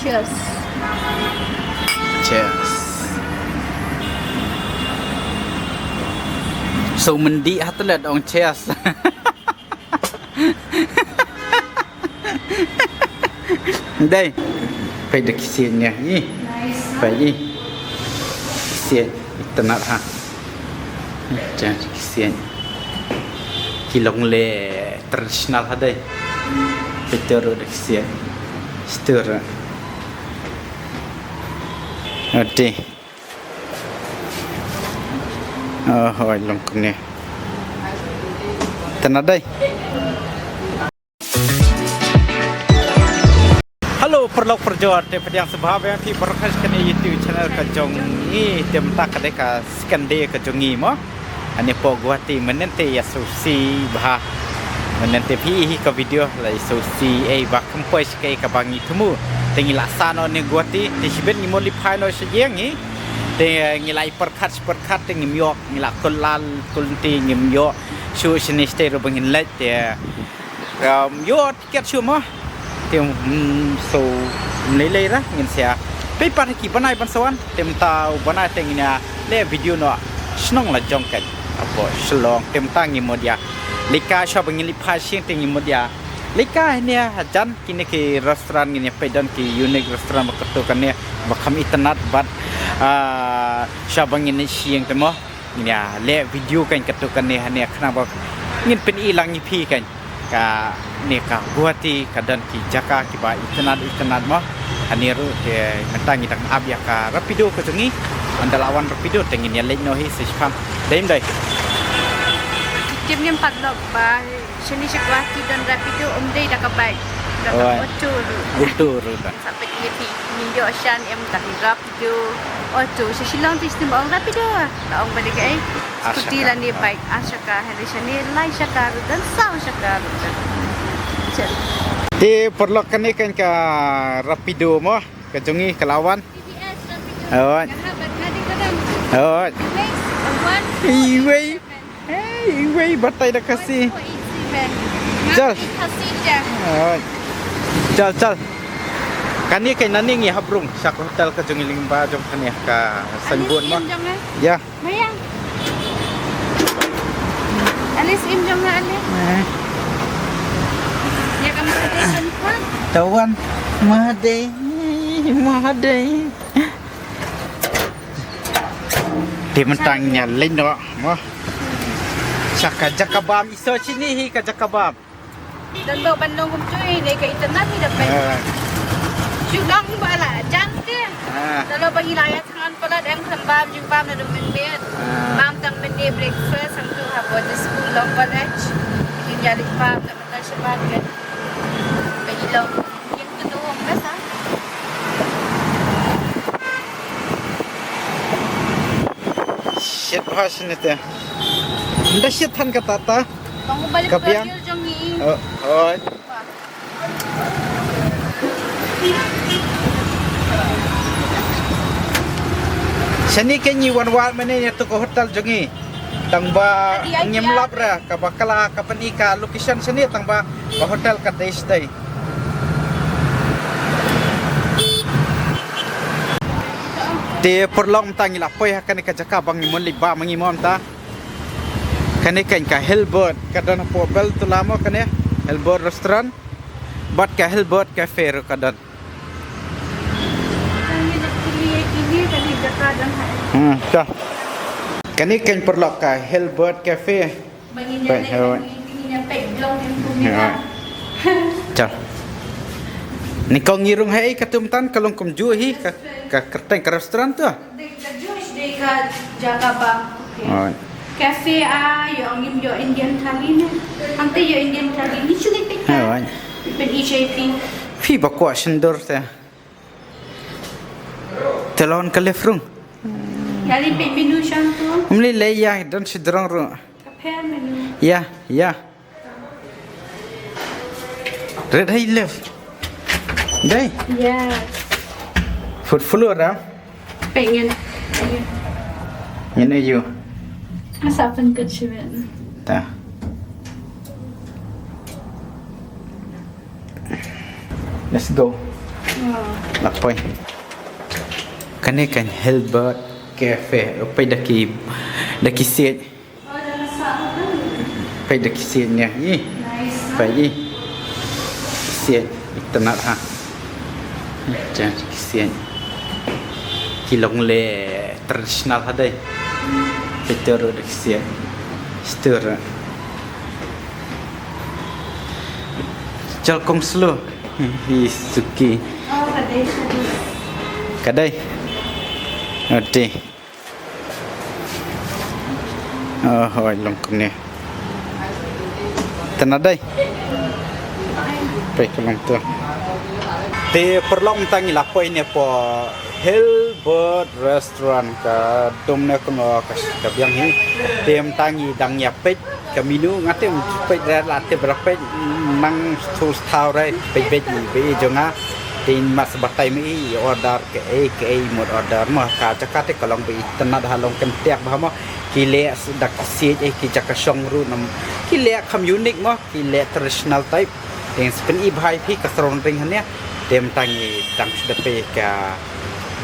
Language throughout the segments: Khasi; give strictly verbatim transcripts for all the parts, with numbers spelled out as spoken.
Cheers. Cheers. So mendi hatelet ong cheers. Dei. Peit da ki sien ïa. Ih. Peit ih. Sien itynnad ha. Jan ki sien. Ki long le traditional ha dei. Peit ruh da ki sien. Stir. Ade. Oh, hoi long kumne. Itynnad dei. Hello, paralok parajor, te pdiang sngewbha ïa phi baroh kane YouTube channel ka jong ngi, te mynta ka dei ka second day ka jong ngi mo. Hangne hapoh Guwahati mynne te ïa sngewsih bha. Mynne te phi hi ka video la ïa sngewsih ei ba kham poi sha kaei kaba ngi thmu. Te ngi la sah noh ne Guwahati, te shibit ngi mut leit phai noh sha ïing ngi. Te ngi la ïa pyrkhat pyrkhat te ngim ïoh, ngi la call lad call lynti ngim ïoh. Shu shane shatei ruh ba ngin leit te. Um, ïoh tiket shuh mo. Te, mm, so, ym lei lei ra, ngin sa peit pat ha ki bnai ban sa wan. Te mynta u bnai te ngin ïa leh video noh shnong la jong kane hapoh Shillong. Te mynta ngi mut ïa leit kai shuwa ba ngin leit phai sha ïing te ngi mut ïa leit kai hangne hajan kine ki restaurant ngin ïa peit don ki unique restaurant ba katto katne ba kham itynnad bad, ah, shuwa ba ngin leit sha ïing te mo. Ngin ïa leh video kane katto katne hangne khnang ba ngin pyni lang ïa phi kane. Kane ka Guwahati ka don ki jaka kiba itynnad itynnad mo. Hangne ruh te mynta ngi dang ap ïa ka Rapido ka jong ngi. Ynda la wan Rapido te ngin ïa leit noh hi sa shiphang. Dei ym dei? Tip ngim pat lok ba shane sha Guwahati don Rapido, ym dei da ka bike. Da ka auto ruh. Auto ruh da. Sa peit ïa phi, ngin ïoh shan em da ka Rapido. Auto, sha Shillong te stem ba ong Rapido. La ong ba dei kaei? Ar shaka. Scooty lane bike, ar shaka, hynrei shane lai shaka ruh don, saw shaka ruh don. Chal. Te paralok kane kane ka Rapido mo, ka jong ngi ka la wan. T V S Rapido. Oi. Ka hap ba ka dei ka dang. Oi. Next, one. Iwei. Hey, iwei batai da Khasi. One four eight seven. Chal. Khasi ja. Oi. Chal, chal. Kane kane ngi hap rung sha ka hotel ka jong ngi lyngba jong kane ka signboard mo. Alice Inn jong nga. Ya. Mayang. Alice Inn jong nga ale. Eh. Ya ka Mahadei jong ka. Tawan. Mahadei. Mahadei. Te mynta ngi ïa leit noh mo. Sha ka jaka bam, i shu shini hi ka jaka bam. Don ba ban long kumjuh hi ne ka internet hi da peit. Eh. Shu long ba la jan te. Eh. Da long ba ngi la ïa thngan palat em khlem bam jingbam na dum mynmiet. Eh. Bam tang mynne breakfast hangtu hapoh the school Long College. Ngi ïa leit bam tang mynta shabar ke. Ka i long. Ïing kynduh hong best ah. Shit bha shane te. Nda shit than kata ta. Ka biang. Oh, oi. Shane ke ngi wan wad mynne ïa tu ka hotel jong ngi. Tang ba ngim lap re kaba ka la ka pyni ka location shane tang ba ka hotel ka dei shatei. Te paralok mynta ngi la poi ha kane ka jaka ba ngi mon leit bam ma ngi mo mynta. Kane kane ka Hillbird ka don hapoh Beltola mo kane Hillbird Restaurant bad ka Hillbird Cafe ruh ka don. Hmm, ta. Kane kane paralok ka Hillbird Cafe. Peit, hoi. Hoi. Chal. Ni kong ngi rung hei ka tum tan ka long kumjuh hi ka, ka kyrteng ka restaurant tu. Dei ka juice, dei ka jaka bam. Hoi. Cafe a, ïoh ngim ïoh Indian thali ne. Hangta ïoh Indian thali ne, shu leit peit ka. Hoi. Peit H I P. Phi ba kwah sendor te. Te lon ka left rung. Kali peit menu shantu. Mli le ya don sidrong rung. Ka pher menu. Ya, ya. Red hai left. Dai. Ya. Food floor ram. Pengen. Ayo. Ngene yu. Masa pen ket shiwen. Ta. Let's go. La poi. Kane kan Hilbert Cafe. Poi da ki, da ki siej. Poi da ki siej ne. Ih. Poi ih. Siej. Itynnad ha. Jan ki siej. Ki long le traditional ha dei. Poi da ki siej. Stir. Jal kong slo. Hi suki. Ka dei. Ade. Oh, hoi long kumne. Tana dei. Poi ka long tu. Te paralok mynta ngi la poi ne po Hilbert Restaurant ka dum ne kumno ka, ka biang hi. Te mynta ngi dang ïa peit ka menu, nga te peit re la te bra peit nang thu thaw re peit beit ni be jong nga. Te mas batai me i order kaei kaei mut order mo ka jaka te ka long be itynnad ha long kyntiak bha mo. Ki leh da ki siej eh ki jaka shong ruh nam. Ki leh kham unique mo, ki leh traditional type. Te ngan sa pyni bha ïa phi ka surrounding hangne. Te mynta ngi dang shu da peit ka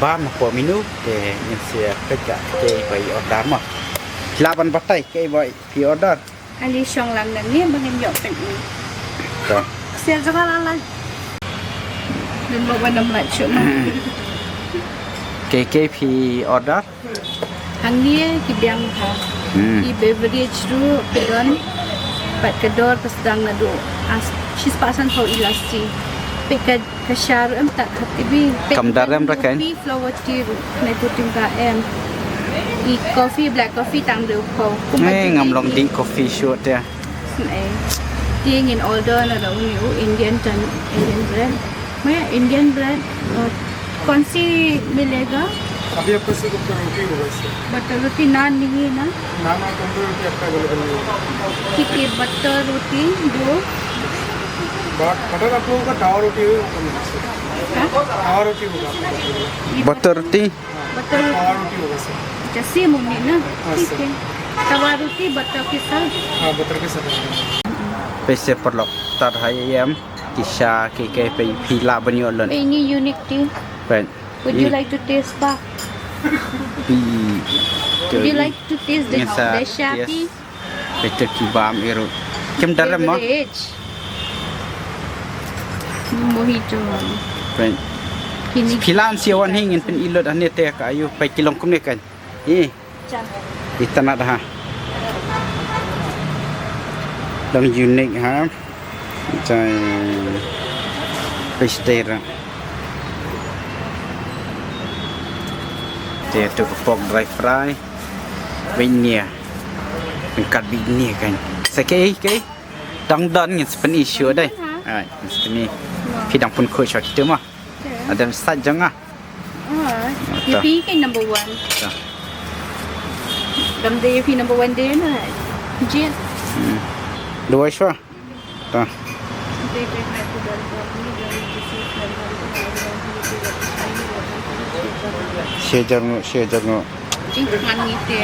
bam hapoh menu. Te ngin sa peit ka kaei ba i order mo. Lah ban batai kaei ba phi order. Kali shong lang nangne ba ngin ïoh peit ni. To. Ksiar jaka la la. Dun ba ban ym lait shuh ma. Kaei kaei phi order? Hangne ki biang ha. Hmm. Ki beverage ruh ki don. Bad ka dor ka sdang naduh. As, shispah sanphew i lassi. Peit ka, ka sha ruh em tak ha T V. Peit kam ka darem da kan. Coffee, flower tea ruh. Nai puting ka em. I coffee, black coffee tang dei u phew. Kumba eh, ngam long dih coffee shuh te. Te ngin order na da uni u Indian tan, Indian bread. Maya Indian bread. Uh, कौन सी मिलेगा? अभी आपका सिर्फ ऊपर रोटी होगा इससे। बटर रोटी, नान नहीं है ना? नान और तंदूरी रोटी आपका अवेलेबल नहीं होगा। ठीक है, बटर रोटी दो। बट-, बटर आप लोगों का तवा रोटी होगा, ऊपर में से। हाँ? तवा रोटी होगा आपका बटर रोटी। ये बटर रोटी? बटर रोटी। तवा रोटी होगा सर। अच्छा, सेम होंगे ना? हाँ, ठीक है। तवा रोटी बटर के साथ। हाँ, बटर के साथ। Peit seh paralok, tat ha ïa em ki sha ki kaei phi lah ban ïoh lut. Ini unique tea. Peit. Would you like to taste ba? Would you like to taste the, the sha tea? Peit ki bam i ruh. Kim darem mo? Beverage. Mojito. Peit. Kini. Phi lah ban siew wan hi ngin pyni lut hangne te ka ayu peit ki long kumne kan. Ih. Itynnad ha. Long unique ha. Jai pastry. Te tu ka pork dry fry. Beit nia. Pynkat beit nia kan. Sa kaei kaei. Dang don ngin sa pyni shuh dei. Ai, ngin sa pyni. Phi dang pynkhuid shuh kita ma. Ada sait jong nga. Ah, ïa phi ka number one. Dang dei ïa phi number one dei na. Jied. Hmm. Duwai shuwa. Ta. Shi hajar nguh, shi hajar nguh. Jingkyrmen ngi te.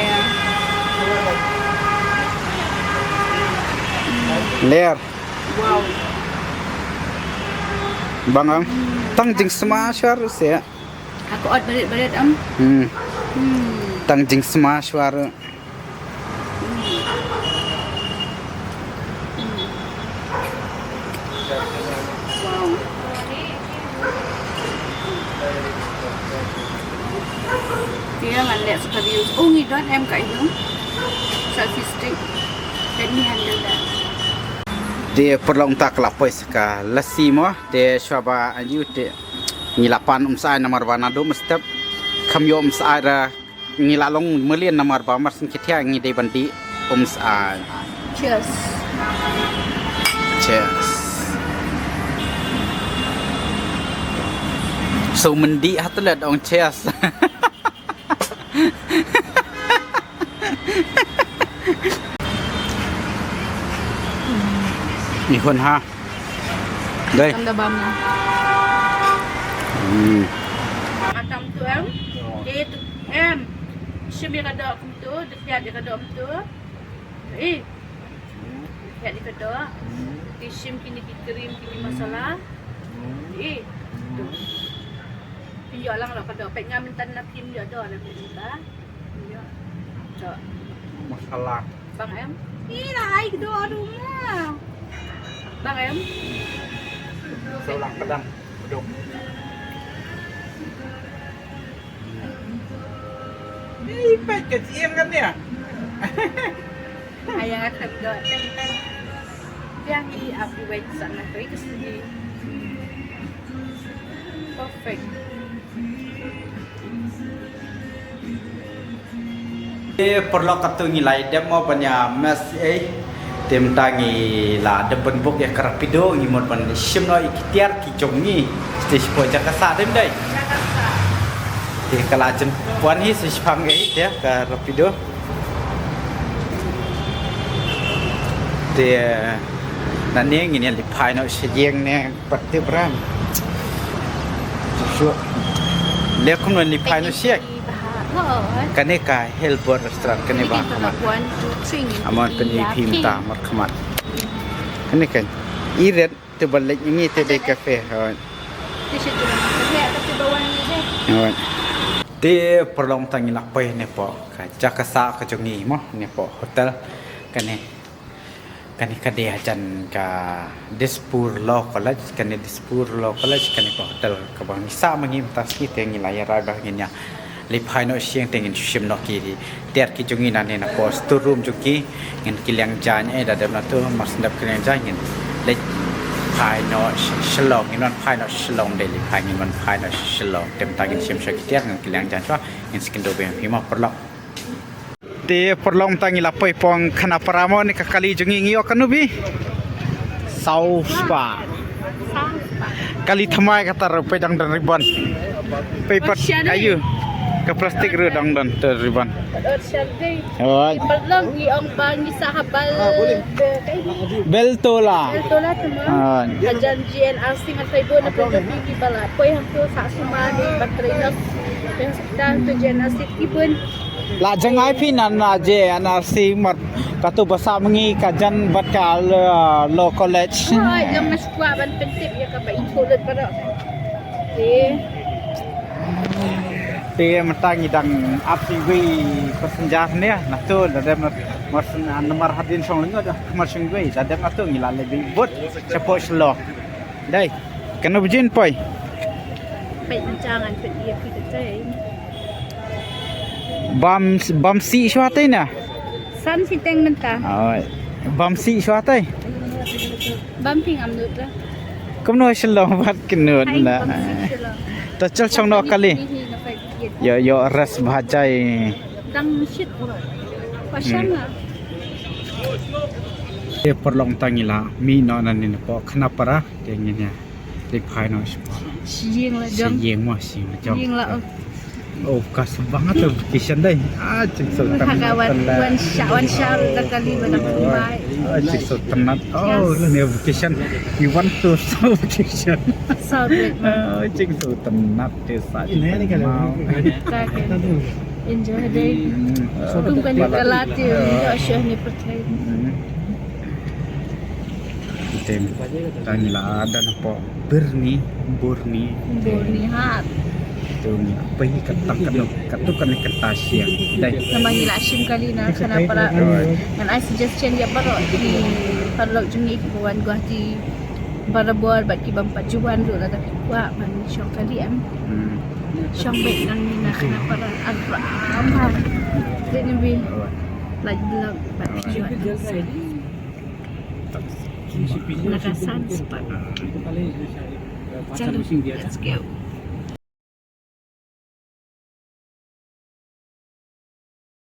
Ler. Wow. Bang am. Tang jingsma shuwa ruh seh. Ka ot barit barit am. Hmm. Hmm. Tang jingsma shuwa ruh. Hmm. Hmm. Wow. Te ngan leh sa ka views. Oh, ngi don em ka ïa u selfie stick. Let me handle that. Te paralok, mynta ka la poi sa ka lassi mo. Te shuwa ba ïa u te ngi la pan umsyai namar ba naduh mynstep kham ïoh umsyai ra. Ngi la long mylien namar ba mar shen ki thiah ngi dei ban dih umsyai. Cheers. Cheers. So myndi ha tu leh ong cheers. Ni hun ha. Dei. Tam da bam na. Hmm. Atam tu em. Dei tu em. Shim ïa ka doh kumtu, dei ïa ka doh kumtu. Eh. Ïa ka doh. Te shim kine ki cream, kine ki masala. Eh. Tu. Ïoh lang la ka doh, peit nga mynta na phim ïoh doh na phim ba. Ïoh. Doh. Masala. Bang em? Ih, la ai ka doh ruh ma. Bang em? Sa ulang pedang. Beduk. Ih, peit ka jieng kan ïa. Ai, nga khlem doh teng teng. Biang hi ap i wei sa nga khlem ka sini. Perfect. Te paralok, katto ngi la ïa dep mo ban ïa mess ei. Te mynta ngi la dep ban book ïa ka Rapido, ngi mut ban shim noh ïa ki tiar ki jong ngi. Te shapoh jaka sah dei ym dei. Te ka la jan wan hi sa shiphang ei te ka Rapido. Te nangne ngin ïa leit phai noh sha ïing ne pat te bran. Shuh. Le kumno leit phai noh sha ïing. Kane ka Hillbird Restaurant kane ba khmat. Amon pyn-i phi mynta markhmat. Kane kan. I ret te ba leit ngi te dei cafe. Hoi. Hoi. Te paralok, mynta ngi la poi ne poh ka jaka sah ka jong ngi mo, ne poh hotel. Kane, kane ka dei hajan ka Dispur Law College, kane Dispur Law College, kane ka hotel kaba ngi sah ma ngi mynta sngi. Te ngi la ïa rai ba ngin ïa leit phai noh sha ïing te ngin shim noh ki tiar ki jong ngi nangne na poh store room jong ki. Ngin ki liang jaiñ ei, da dep na tu mar shu dep ki liang jaiñ ngin leit phai noh sha Shillong, ngin wan phai noh sha Shillong, dei leit phai, ngin wan phai noh sha Shillong. Te mynta ngin shim shuwa ki tiar, ngin ki liang jaiñ shuwa, ngin sa kynduh biang ïa phi mo paralok. Te paralok, mynta ngi la poi pong Khanapara mo, ne ka kali jong ngi, ngi ïoh kano phi? Saw spah. Kali thymmai kata ruh peit dang don ribbon. Peit pat ayu. Ka plastik ruh dang don te ribbon. Oi. Paralok, ngi ong ba ngi sah ha Bel-, Beltola. Beltola tu mo. Oi. Hajan G N R C ngan peit bun na peit bun ngi ba la poi hangtu sah sumar ngi ba trainers. Peit hangtu G N R C ki bun. La jngai phi na na G N R C mat katu ba sah ma ngi ka jan bad ka Law College. Oi, jong mas kwah ban pyntip ïa kaba i thoh lut baroh. Te. Te mynta ngi dang ap sha iwei passenger ne, na tu da dep mar, mar syn, ah, namar hadien shong lyngngoh da mar sha iwei, da dep na tu ngi la leit bud shapoh Shillong. Dei, kano ba jin poi? Peit mynta ngan peit ïa phi te. Bam, bam sih shuwa te na? San siteng mynta. Oi, bam sih shuwa te. Bam phi ngam nud da. Kumno Shillong bad kynnud na. Bam sih Shillong. Ta chal chong no kali. Ïoh, ïoh rest bha jai. Dang shit. Pasang ah. Te paralok, mynta ngi la mih noh nangne na poh Khanapara. Te ngin ïa leit phai noh sha ïing la jong. Sha ïing mo, sha ïing la jong. Ïing la, oh. Oh, ka sbang tu vacation dei. Ah, jingsoh tynat. Wan sha, wan sha da kali ba dang kumbai. Ah, jingsoh tynat. Oh, ne vacation. You want to so vacation. Sorry. Ah, jingsoh tynat te sa. Enjoy dei. Kum kan ïa ka lad ïa u ïoh shuh ne pyrthei. Te mynta ngi la don hapoh Birni, Burni. Burni ha. Te ngi la poi katang katno, katno kane kata sha ïing. Dei. Namar ngi la shim kali na Khanapara. Ngan ai suggestion ïa baroh ki paralok jong ngi kiba wan Guwahati. Barabor bad ki bym pat ju wan ruh lada ki kwah ban shong kali em. Hmm. Shong beit nangne na Khanapara aram bha. Te ngi bi lait blog bad ki ju wan. Na ka san spah. Chalo, let's go.